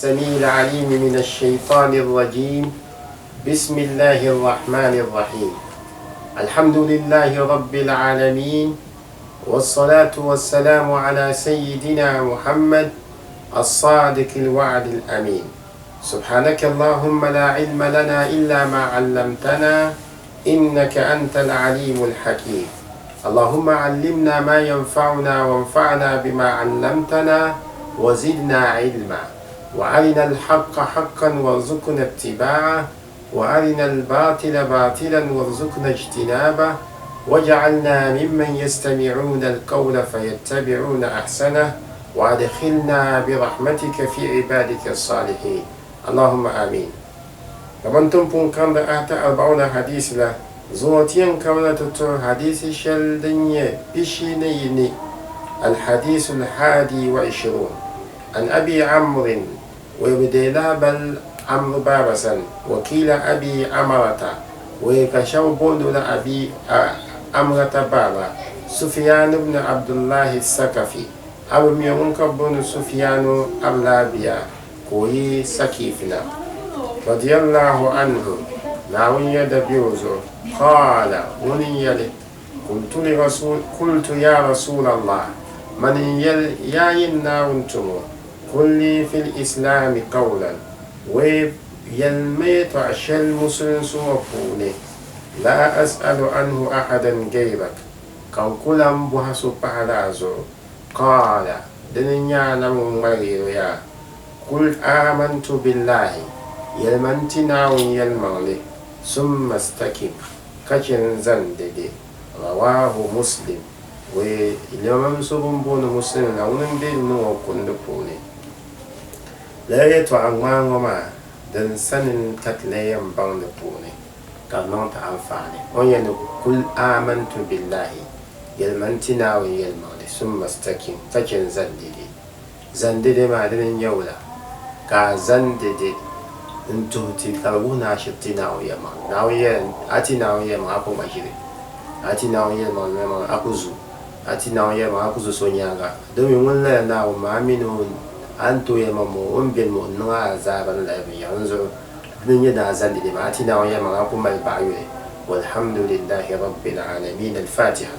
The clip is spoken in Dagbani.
السميع العليم من الشيطان الرجيم بسم الله الرحمن الرحيم الحمد لله رب العالمين والصلاة والسلام على سيدنا محمد الصادق الوعد الأمين سبحانك اللهم لا علم لنا إلا ما علمتنا إنك أنت العليم الحكيم اللهم علمنا ما ينفعنا وانفعنا بما علمتنا وزدنا علما وأرنا الحق حقا وارزقنا اتباعه وأرنا الباطل باطلا وارزقنا اجتنابه واجعلنا ممن يستمعون القول فيتبعون أحسنه وأدخلنا برحمتك في عبادك الصالحين اللهم آمين Kaman ti ni pun karindi ahata arbauna hadiisi la, zuŋɔ ti yɛn kamina ti tuhi hadiisi shɛli din nyɛ 21, Al-hadiisu al-haadi wa ishiruun, An Abi Amrin, wee bɛ deei lahibali Amru baaba sani, wa kiila Abi Amarata, wee ka shɛba booni o la Abi Amrata baaba, Sufyaan ibn Abdullahi Sakafi, a bi mi o ŋun ka bɛ booni Sufyaanu Abdullah bia. Ka o yi Sakif na, Radiyallahu anhu, Naawuni yɛda be o zuɣu, qaala, ŋuni n-yɛli, Qultu li rasul, qultu ya Rasulallah, mani n-yɛli, yaa nyin Naawuni tumo, qul li fil islaami qawlan, wee yɛlimi yɛtɔɣa shɛli Musulinsi ŋɔ puuni, laa as'alu anhu ahadan gayrak, ka n ku lan bɔhi so pahi lala zuɣu. Qaala, dini n-nyɛ Anabi ŋun ŋmaligi yɛl o yaa, Kul aamantu billaahi, yɛlima n-ti Naawuni yɛlimaŋli, summa stakim, ka chɛ n-zani dede. Rawaahu Muslim, Wee limam so bɛ ni booni Muslim la ŋuni m-be niŋ o kundi puuni. Lala yɛltɔɣa ŋmaa ŋɔ maa din sani ka ti lee yɛn baŋ di puuni ka di niŋ ti anfaani. O ni yɛli ni Kul aamantu billaahi, Yɛlima n-ti Naawuni yɛlimaŋli, summa stakim, ka chɛ n-zani dede. Zani dede maa, dini n-nyɛ wula? Ka a zani dede n-tuhi ti ka di wuhi ni a shiri ti Naawuni yɛlimaŋli. Naawuni yɛli ni a ti Naawuni yɛlimaŋli, a ku ŋma ʒiri. A ti Naawuni yɛlimaŋli malimaŋli, a ku zu. A ti Naawuni yɛlimaŋli, a ku zu so nyaaŋa. Domi ŋun lala Naawuni maa, a mi ni o a ni ti o yɛlimaŋli maa, o ni beni mi o ni niŋ a azaaba ni lala binyɛra. Dinzuɣu dini n-nyɛ ni a zani dede maa, a ti Naawuni yɛlimaŋli, a ku mali baɣiyuli. Walhamdulillahi Rabbil Aalamiin. Al-Fatiha.